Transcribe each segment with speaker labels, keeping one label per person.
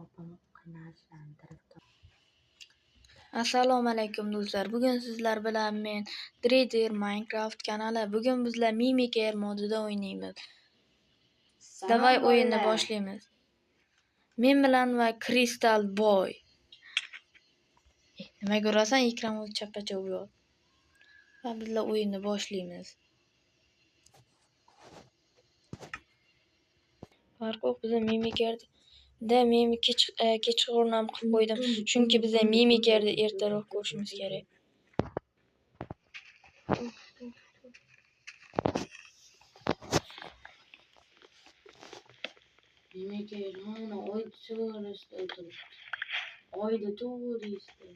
Speaker 1: Opam qiynalishlantirib.
Speaker 2: Assalomu alaykum do'stlar. Bugun sizlar bilan men Trader Minecraft kanali. Bugun bizlar Mimiker modida o'ynaymiz. Давай o'yinni boshlaymiz. Men bilan va Crystal Boy. Nima ko'rasan? Ekran o'zi chappacha u yoq. Va bizlar o'yinni boshlaymiz. Farqi yo'q, biza Mimikerda men kechqurun ham qilib qo'ydim. Chunki biza Mimikerni ertaroq ko'rishimiz kerak.
Speaker 1: Mimiker mana oy to'g'risida o'tiribdi. Oyda to'g'risida.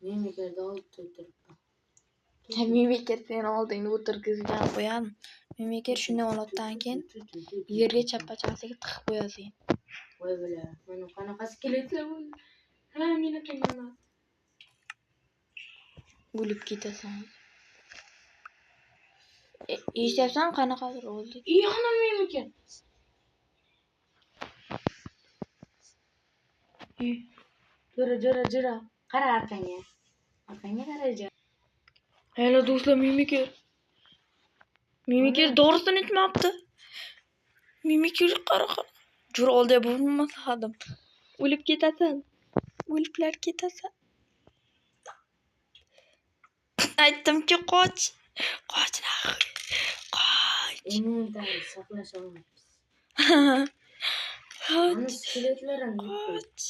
Speaker 1: Mimikerda oldida o'tiribdi.
Speaker 2: Mimiker seni oldingda o'tirgizgan qo'yarmi? Mimiker shunday holatdan keyin yerga chappachasiga tiqib qo'yasan.
Speaker 1: Voy bila, mana qanaqa skeletlar bu? Ha, meni qiynaladi.
Speaker 2: O'lib ketasan. Eshityapsanmi qanaqadir o'ldi?
Speaker 1: Yana Mimiker. Jo'ra, jo'ra, jo'ra. Qara orqangga. Orqangga qara, jo'ra.
Speaker 2: Hello do'stlar, Mimiker. Mimiker dorisini ichmabdi. Mimiker qara qara. Jo'ra oldiga bormasadim. O'lib ketasan. O'liblar ketasan. Aytdimki, qoch. Qoch nahot. Qoch.
Speaker 1: Immunitetni saqlash olmaymiz.
Speaker 2: Qoch.
Speaker 1: Skeletlar ham
Speaker 2: qoch.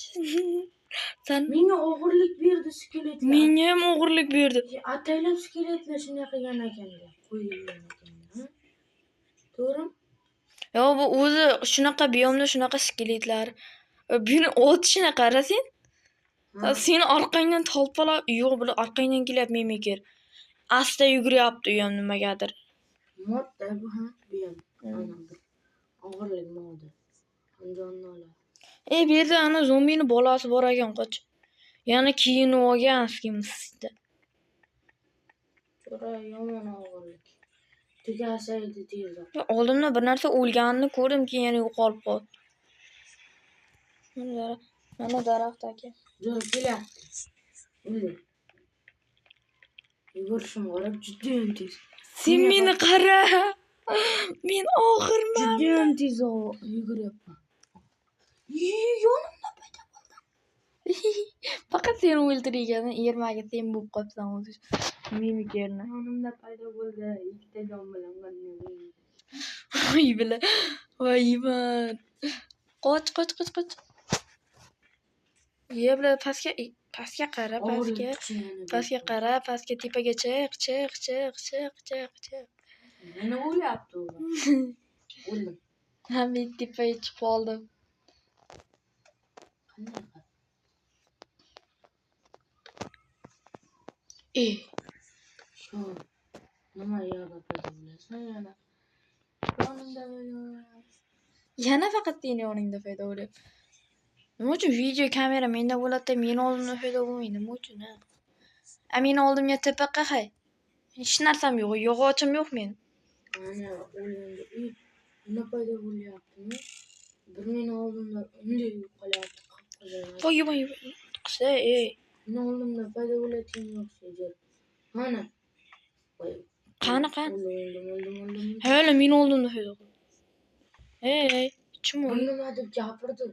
Speaker 2: Sen
Speaker 1: menga og'irlik berdi skeletlar.
Speaker 2: Menga ham og'irlik berdi.
Speaker 1: Ataylab skeletlar shunday qilgan ekanda, qo'yilgan ekanda. To'g'rimi?
Speaker 2: Yo'q, bu o'zi shunaqa biyomda shunaqa skeletlar. Buni otishini qara sen. Seni orqangdan tolpalab, yo'q, bular orqangdan kelyapti Mimiker. Asta yuguryapti u ham nimagadir.
Speaker 1: Modda bu, ha, bu ham. Ana bir og'irlik modi. Jonni oladi.
Speaker 2: Bu yerda ana zombini bolasi bor ekan, qoch. Yana kiyinib olgan skimsda.
Speaker 1: Jo'ra yomon og'irlik. Tugasaydi tezroq.
Speaker 2: Oldimda bir narsa o'lganini ko'rdim, keyin yana yo'qolib qoldi. Mana daraxt aka.
Speaker 1: Jo'ra kelyapti. O'ldi. Yugurishim qarab judayam tez.
Speaker 2: Sen meni qara. Men og'irman.
Speaker 1: Judayam tez yuguryapman.
Speaker 2: Yonimda paydo bo'ldi. Faqat seni o'ldirgan ermagi sen bo'lib qolsan o'zi. Mimikerni.
Speaker 1: Yonimda paydo bo'ldi. Ikkita jon bilan qanday.
Speaker 2: Voy bila. Voy man. Qoch, qoch, qoch, qoch. Ye bila pastga, pastga qara, pastga. Pastga qara, pastga tepaga chiq, chiq, chiq, chiq, chiq, chiq.
Speaker 1: Meni o'lyapti u. O'ldim.
Speaker 2: Ha, men tepaga chiqib oldim.
Speaker 1: Shu nima yo'lda paydo bo'lasan yana? Yonimda
Speaker 2: yana faqat seni yoningda paydo bo'lyapti. Nima uchun video kamera menda bo'ladi-da, meni oldimda paydo bo'lmaydi? Nima uchun, ha? A meni oldimga tepa qay? Hech narsam yo'q, yog'ochim yo'q men.
Speaker 1: Mana o'lganda nima paydo bo'lyaptimi? Bir meni oldimda unday yo'qolyapti, qip-qizil.
Speaker 2: Voy, voy, voy. Qisa, ey.
Speaker 1: Meni oldimda paydo bo'layotganga o'xshaydi. Mana.
Speaker 2: Qani, qani?
Speaker 1: O'ldim, o'ldim.
Speaker 2: Hali meni oldimda paydo bo'ldi. Ey, kim u?
Speaker 1: Nima deb gapirdi?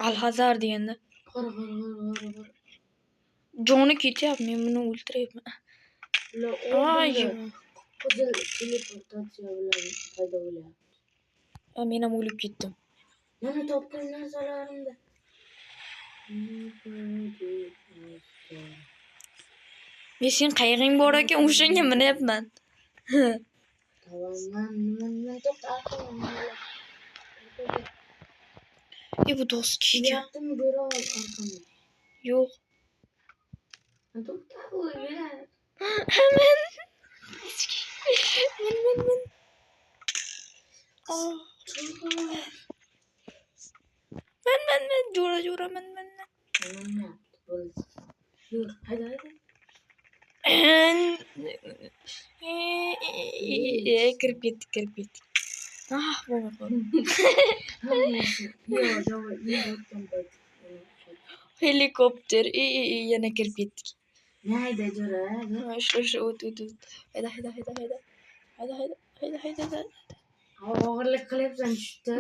Speaker 2: Al-Hazar deganda.
Speaker 1: Qara, qara, qara, qara.
Speaker 2: Joni ketyapti, men buni o'ltiryapman.
Speaker 1: Ay, qizil teleportatsiya bilan paydo bo'lyapti.
Speaker 2: Men ham o'lib ketdim.
Speaker 1: Mana topgan narsalarimda.
Speaker 2: Men sen qayg'ing bor ekan, o'shanga minyapman.
Speaker 1: Tamam, nima to'xta,
Speaker 2: Bu do'st ekan.
Speaker 1: Kelyaptimi, ko'ra ol orqamda.
Speaker 2: Yo'q.
Speaker 1: To'xta, o'yla.
Speaker 2: Men. Men, men, men. Men, men, men, jo'ra, jo'ra, men, men, men.
Speaker 1: Yur, hayda, hayda.
Speaker 2: Kirib ketdik, kirib ketdik. Ah, bo'lmay qoldi.
Speaker 1: Yo'q, davay, o'tgan payt.
Speaker 2: Helikopter, yana kirib ketdik.
Speaker 1: Nayda jo'ra?
Speaker 2: Shu shu o't o't o't. Hayda hayda hayda hayda. Hayda hayda hayda hayda hayda.
Speaker 1: O'g'irlik qilyapsan tushdi.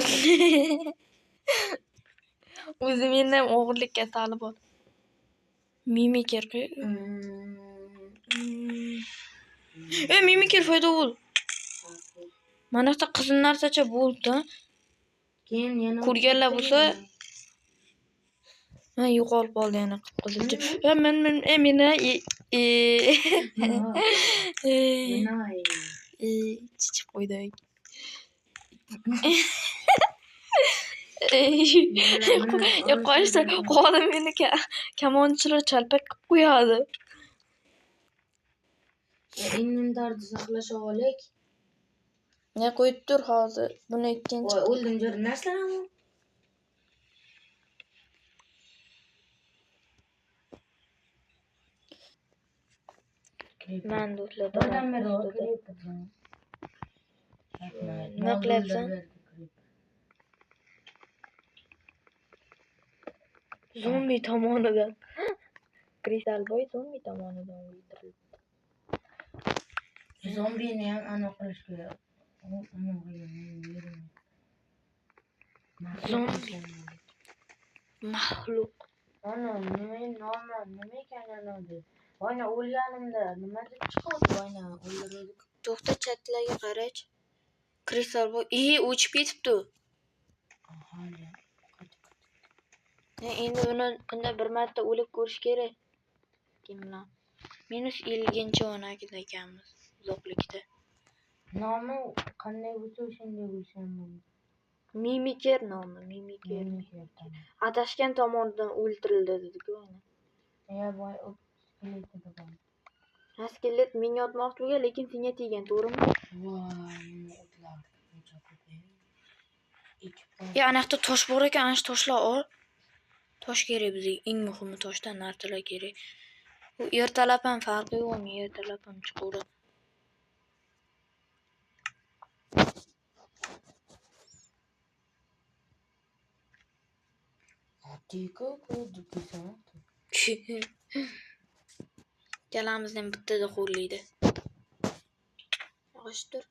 Speaker 2: O'zi menda ham o'g'irlik kasali bor. Mimiker qo'y. Mimiker paydo bo'ldi. Mana yoqda qizil narsacha bo'ldi.
Speaker 1: Keyin yana
Speaker 2: ko'rganlar bo'lsa, ha, yo'qolib qoldi yana qip-qizilcha. Men men meni chichib qo'ydik. Qo'yishdi, qo'lim meni kamonchilar chalpak qilib qo'yadi.
Speaker 1: Inventarni saqlash olaylik.
Speaker 2: Ne qo'yib tur hozir. Buni ikkinchi.
Speaker 1: Voy, o'ldim jo'ra, narsalarmi?
Speaker 2: Man do'stlar, nima qilyapsan? Zombi tomonidan. Kristal boy zombi tomonidan o'ldirildi.
Speaker 1: Zombini ham aniq qilish kerak.
Speaker 2: Zombi. Maxluq.
Speaker 1: Ana nima nomi, nima ekan ana deb. Voyna o'lganimda nima deb chiqadi, voyna o'ldirdik.
Speaker 2: To'xta, chatlarga qarach. Kristal boy, o'chib ketibdi.
Speaker 1: Hali.
Speaker 2: Endi uni unda bir marta o'lib ko'rish kerak. Kim bilan? Minus 50-o'nagida ekanmiz uzoqlikda.
Speaker 1: Nomi qanday bo'lsa o'shanday bo'lishi ham mumkin.
Speaker 2: Mimiker nomi, Mimiker. Adashgan tomonidan o'ldirildi dedi-ku uni.
Speaker 1: Ya voy, u skeletda bor.
Speaker 2: Ha, skelet menga otmoqchi bo'lgan, lekin senga tegan, to'g'rimi?
Speaker 1: Voy, nima o'tlar uncha ko'p.
Speaker 2: Ya, ana yoqda tosh bor ekan, ana shu toshlar ol. Tosh kerak bizga, eng muhimi toshdan narsalar kerak. U ertalab ham farqi yo'q, men ertalab ham chiqaveradi. Ikkalamizni ham bittada xo'rlaydi. Og'ich tur.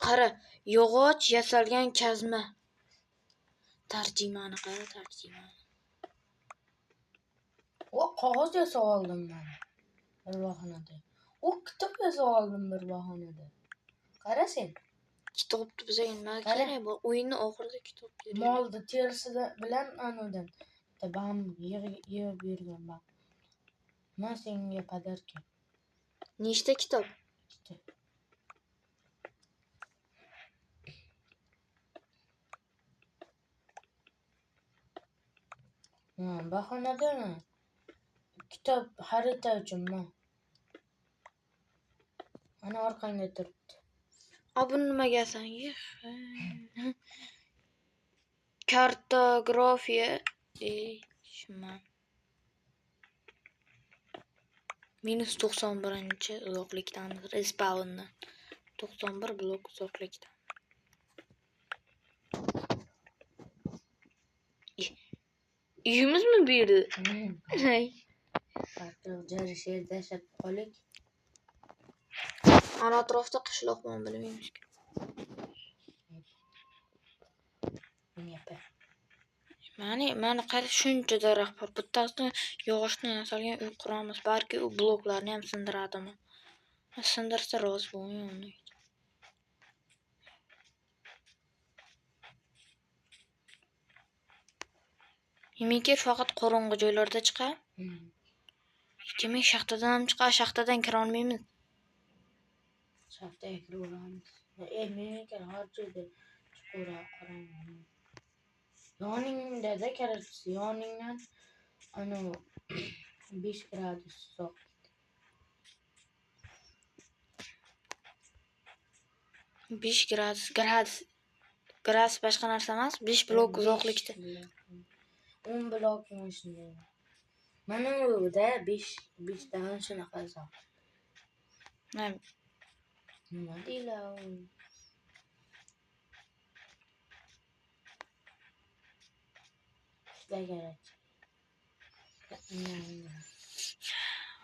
Speaker 2: Qara, yog'och yasalgan kazma. Tarjimani qara, tarjimani.
Speaker 1: O qog'oz yasab oldim men bir bahonada. O kitob yasab oldim bir bahonada. Qara sen.
Speaker 2: Kitobni bizga nima kerak bu? O'yinni oxirida kitob kerak.
Speaker 1: Molni terisi bilan anudan bam yig'ib yurganman. Men senga padarka.
Speaker 2: Nechta kitob?
Speaker 1: Ikkita. Bahonadami? Kitob xarita uchunmi? Ana orqangda turibdi.
Speaker 2: A buni nimaga san? Kartografiya. Shuma. Minus 91 uzoqlikdan respawndan. 91 blok uzoqlikdan. Uyimizmi bu yerda?
Speaker 1: Farqi yo'q, yerda yashab qolik.
Speaker 2: Ana atrofda qishloq bor, bilmaymiz. Mani qara, shuncha daraxt bor. Bittasini yog'ochdan yasalgan uy quramiz. Balki u bloklarni ham sindiradimi? Sindirsa rozi bo'lmayman. Mimiker faqat qorong'i joylarda chiqadi. Demak, shaxtadan ham chiqadi, shaxtadan kira olmaymiz.
Speaker 1: Shaxtaga kiraveramiz. Mimiker har joyda chiqaveradi, qorong'i. Yoningda-da karachisi, yoningdan ana 5 gradus uzoq.
Speaker 2: 5 gradus, gradus, gradus boshqa narsa emas, 5 blok uzoqlikda.
Speaker 1: 10 blok mana shunday. Mana bu-da 5 5 tadan shunaqa uzoq.
Speaker 2: Ha,
Speaker 1: Nima deyiladi u? Juda.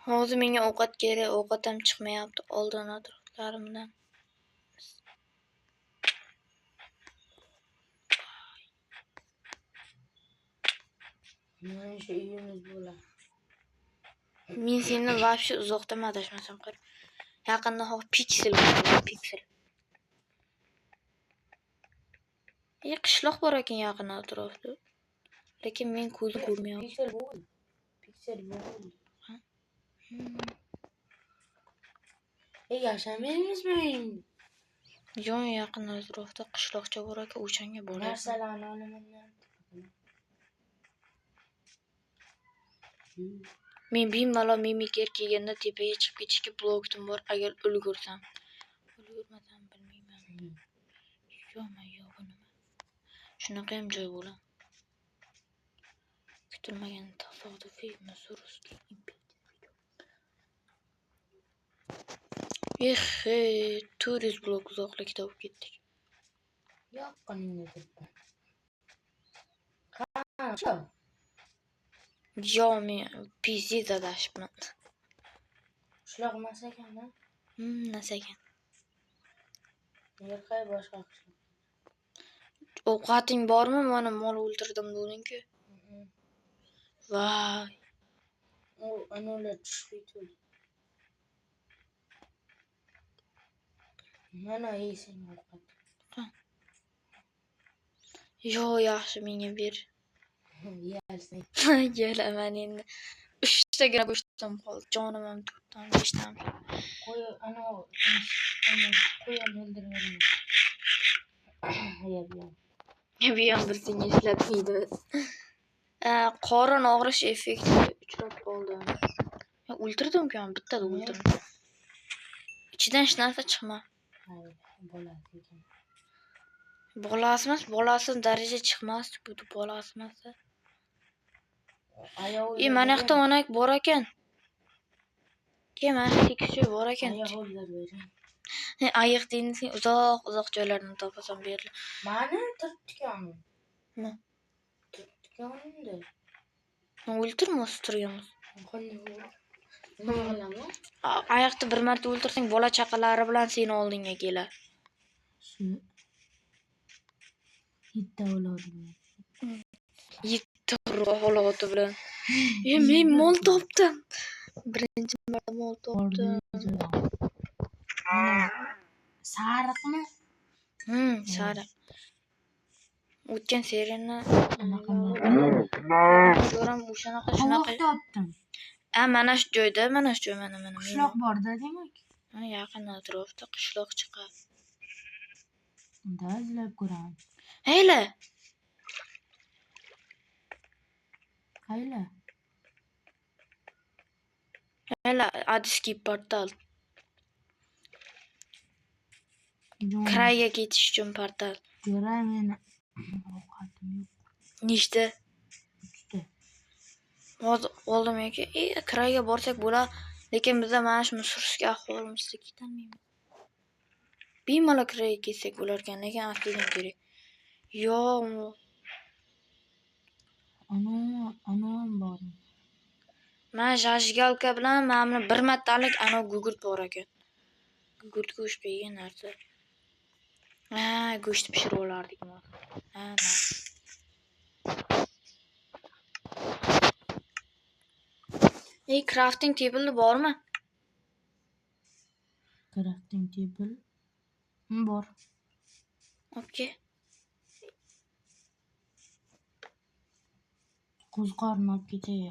Speaker 2: Hozir menga ovqat kerak, ovqat ham chiqmayapti oldin atroflarimdan.
Speaker 1: Mana shu uyimiz bo'ladi.
Speaker 2: Men sendan вообще uzoqdaman adashmasam qara. Yaqinda hop piksel bo'ladi, piksel. Qishloq bor ekan yaqin atrofda. Lekin men ko'zim ko'rmayapti.
Speaker 1: Piksel bo'ldi. Piksel bo'ldi. Yashamaymizmi endi?
Speaker 2: Yo'q, yaqin atrofda qishloqcha bor ekan, o'shanga boryapman.
Speaker 1: Narsalarni olaman.
Speaker 2: Men bemalol mimiker kelganda tepaga chiqib ketishga blokdim bor, agar ulgursam. Ulgurmasam bilmayman. Yo'qmi, yo'q bu nima? Shunaqa ham joy bo'ladi. Kutilmagan tasodifiy Musurskiy imperiya. Eh, 400 blok uzoqlikda bo'lib ketdik.
Speaker 1: Yaqiningda turibman. Qani?
Speaker 2: Yo, men pizza adashibman.
Speaker 1: Qishloq emas ekan-a?
Speaker 2: Nas ekan.
Speaker 1: Yerqay boshqa qishloq.
Speaker 2: Ovqating bormi? Mana mol o'ldirdim deding-ku. Voy.
Speaker 1: U anavilar tushib ketdi. Mana yeysan ovqat.
Speaker 2: Yo'q, yaxshi menga ber.
Speaker 1: Yersan.
Speaker 2: Yelaman endi. 3 tagina go'shtim qoldi. Jonim ham 4 tam, 5 tam.
Speaker 1: Qo'y, anavi qo'yni o'ldirib yuboraman. Yeb yeb.
Speaker 2: Bu ham bir senga ishlatmaydi. Qorin og'rish effektiga uchrab qoldim. O'ltirdim-ku, bittada o'ltirdim. Ichidan hech narsa chiqmadi.
Speaker 1: Bolasi ekan.
Speaker 2: Bolasi emas, bolasi daraja chiqmasdi, bu bolasi emas.
Speaker 1: Ayol
Speaker 2: Mana yoqda onak bor ekan. Ke, mana tekis joy bor ekan.
Speaker 1: Ayiq o'ldirib bering.
Speaker 2: Ayiq deydi, sen uzoq-uzoq joylardan topasan bu yerlar.
Speaker 1: Mani turtganim.
Speaker 2: Nima?
Speaker 1: Turtganimda.
Speaker 2: O'ltirma, o'zi turganmiz.
Speaker 1: Qanday nima qilaman?
Speaker 2: Ayiqni bir marta o'ltirsang, bola chaqalari bilan seni oldingga keladi.
Speaker 1: Shu yetti avlodi bilan.
Speaker 2: 7 avlodi bilan. Men mol topdim. Birinchi marta mol topdim.
Speaker 1: Sariqmi?
Speaker 2: Sariq. O'tgan seriyani
Speaker 1: Anaqa
Speaker 2: ko'ram, o'shanaqa shunaqa.
Speaker 1: Qovoq topdim.
Speaker 2: Mana shu joyda, mana shu joy, mana mana.
Speaker 1: Qishloq bor-da demak.
Speaker 2: Yaqin atrofda qishloq chiqadi.
Speaker 1: Unda izlab ko'raman.
Speaker 2: Hayla.
Speaker 1: Qayla?
Speaker 2: Hayla, Adiskiy portal. Krayga ketish uchun portal.
Speaker 1: Jo'ra, meni ovqatim yo'q.
Speaker 2: Nechta?
Speaker 1: 3 ta.
Speaker 2: Hozir oldim yoki krayga borsak bo'ladi, lekin bizda mana shu Musurskiy ahvolimizda ketolmaymiz. Bemalol krayga ketsak bo'lar ekan, lekin aslida kerak. Yo'q.
Speaker 1: Anon bor.
Speaker 2: Mana zajgalka bilan mana buni bir martalik ana gugurt bor ekan. Gugurt go'sht degan narsa. Ha, go'sht pishirib olardik. Ha, crafting table bormi?
Speaker 1: Crafting table bor.
Speaker 2: Okey.
Speaker 1: Qo'ziqorin olib ketay.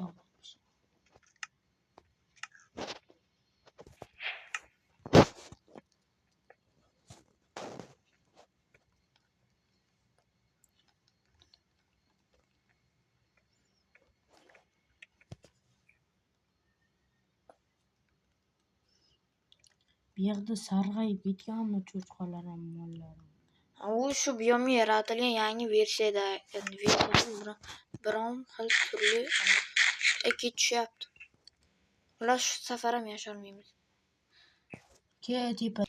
Speaker 1: Bu yerda sarg'ayib ketganmi cho'chqalar ham, mollar ham.
Speaker 2: U shu biyomga yaratilgan yangi versiyada, Biron xil turli anaqa tushyapti. Xullas, shu safar ham yasholmaymiz.
Speaker 1: Ke tepa.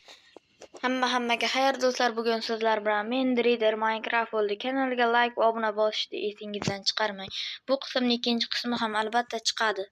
Speaker 2: Hamma hammaga xayr, do'stlar, bugun sizlar bilan men Drider Minecraft bo'ldi. Kanalga like va obuna bosishni esingizdan chiqarmang. Bu qismning ikkinchi qismi ham albatta chiqadi.